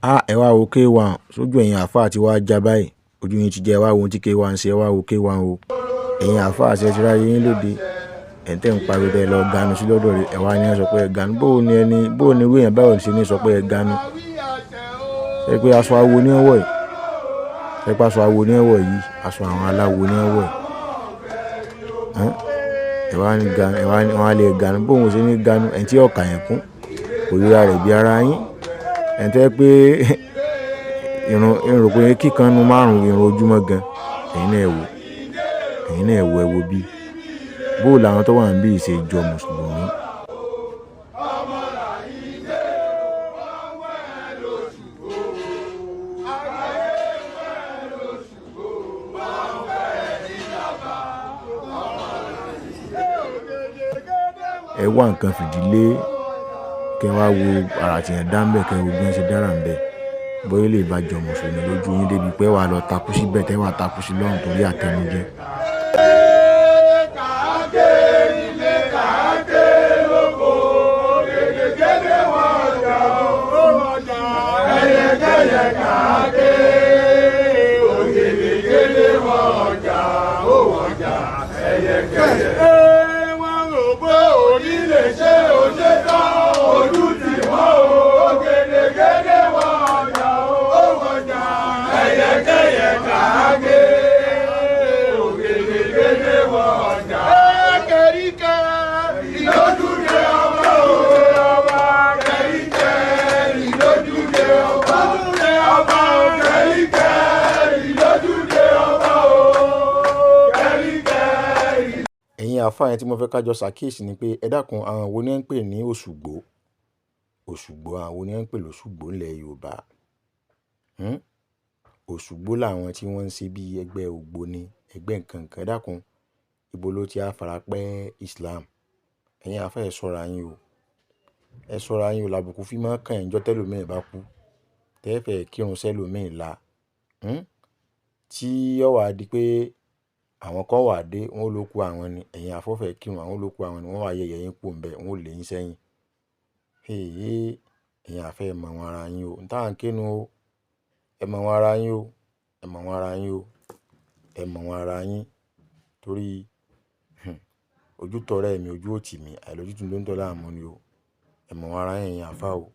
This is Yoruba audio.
Ẹ wá wo K1 sójú ẹ̀yin àáfàá tí wàá já báyìí, ojú yín ti jẹ́, ẹ wá wo ohun tí K1 ń ṣe, ẹ wá wo K1 o. Ẹ̀yin àáfàá ṣe ti ráyé yín lóde, ẹ̀ ń tẹ́ ń pariwo tẹ́ ẹ lọ ganu sí lọ́dọ̀ rẹ̀, ẹ wá ní ẹ sọ pé ẹ ganu. Bó ni ẹni, bó ni irú èèyàn báwo ṣe ní sọ pé ẹ ganu? Ṣé pé aṣọ awo ní ẹ wọ̀ yìí? Ṣé pé aṣọ awo ní ẹ wọ̀ yìí? Aṣọ àwọn aláwo ní ẹ wọ̀ yìí? Ẹ wá ní ganu, ẹ wá ní, wọ́n á lè ganu. Bó òun ṣe ní ganu, ẹ̀ tí ọ̀kà yẹn kún, kò ríra rẹ̀ bí ara yín. Ẹ̀ ń tẹ́ pé irun, irun pé kíkan nu márùn-ún irun ojúmọ́ gan. Ẹ̀yin náà ẹ wò, ẹ̀yin náà ẹ wò, ẹ wo bí. Bó làwọn tó wà níbí ṣe jọ Mùsùlùmí. Ẹ wá nǹkan fìdílé, kí ẹ wá wo àrà tí ẹ̀ ń dá ńbẹ̀, kí ẹ wo bí wọ́n ṣe dára ńbẹ̀. Bóyá lè bá jọ Mùsùlùmí lójú yín débi pé wàá lọ takú síbẹ̀ tẹ́ wàá takú sí lọ́run torí àtẹnujẹ. Ẹ̀yin àáfàá yẹn tí mo fẹ́ ká jọ ṣàkíyèsí ni pé ẹ dákun, àwọn wo ni wọ́n ń pè ní Òṣùgbó? Òṣùgbó, àwọn wo ni wọ́n ń pè lóṣùgbó nílẹ̀ Yorùbá? Òṣùgbó làwọn tí wọ́n ń ṣe bí ẹgbẹ́ ògbóni, ẹgbẹ́ nǹkan kan. Ẹ dákun, ibo ló ti á farapẹ́ Islam? Ẹ̀yin àáfàá ẹ ṣọ́ra yín o. Ẹ ṣọ́ra yín o, làbùkù fi máa ń kàn yín jọ́ tẹ́lòmíì bá kú. Tẹ́ fẹ́ kírun sẹ́lòmíì la. Tí ó wá di pé àwọn kan wà dé, wọ́n ó ló kú àwọn ni. Ẹ̀yin àáfàá fẹ́ kírun, àwọn ó ló kú àwọn ni. Wọ́n wá yẹ̀yẹ́ yín kúrò ńbẹ̀, wọ́n ó lé yín sẹ́yìn. Èé, ẹ̀yin àáfàá ẹ mọ̀ wọn ara yín o. N táà ń ké nu o. Ẹ mọ̀ wọn ara yín o. Ẹ mọ̀ wọn ara yín o. Ẹ mọ̀ wọn ara yín. Torí, ojú tọrẹ mi, ojú ò tì mí, àìlójútì ló ń tọ́ láàmú ni o. Ẹ mọ̀ wọn ara yín, ẹ̀yin àáfàá o.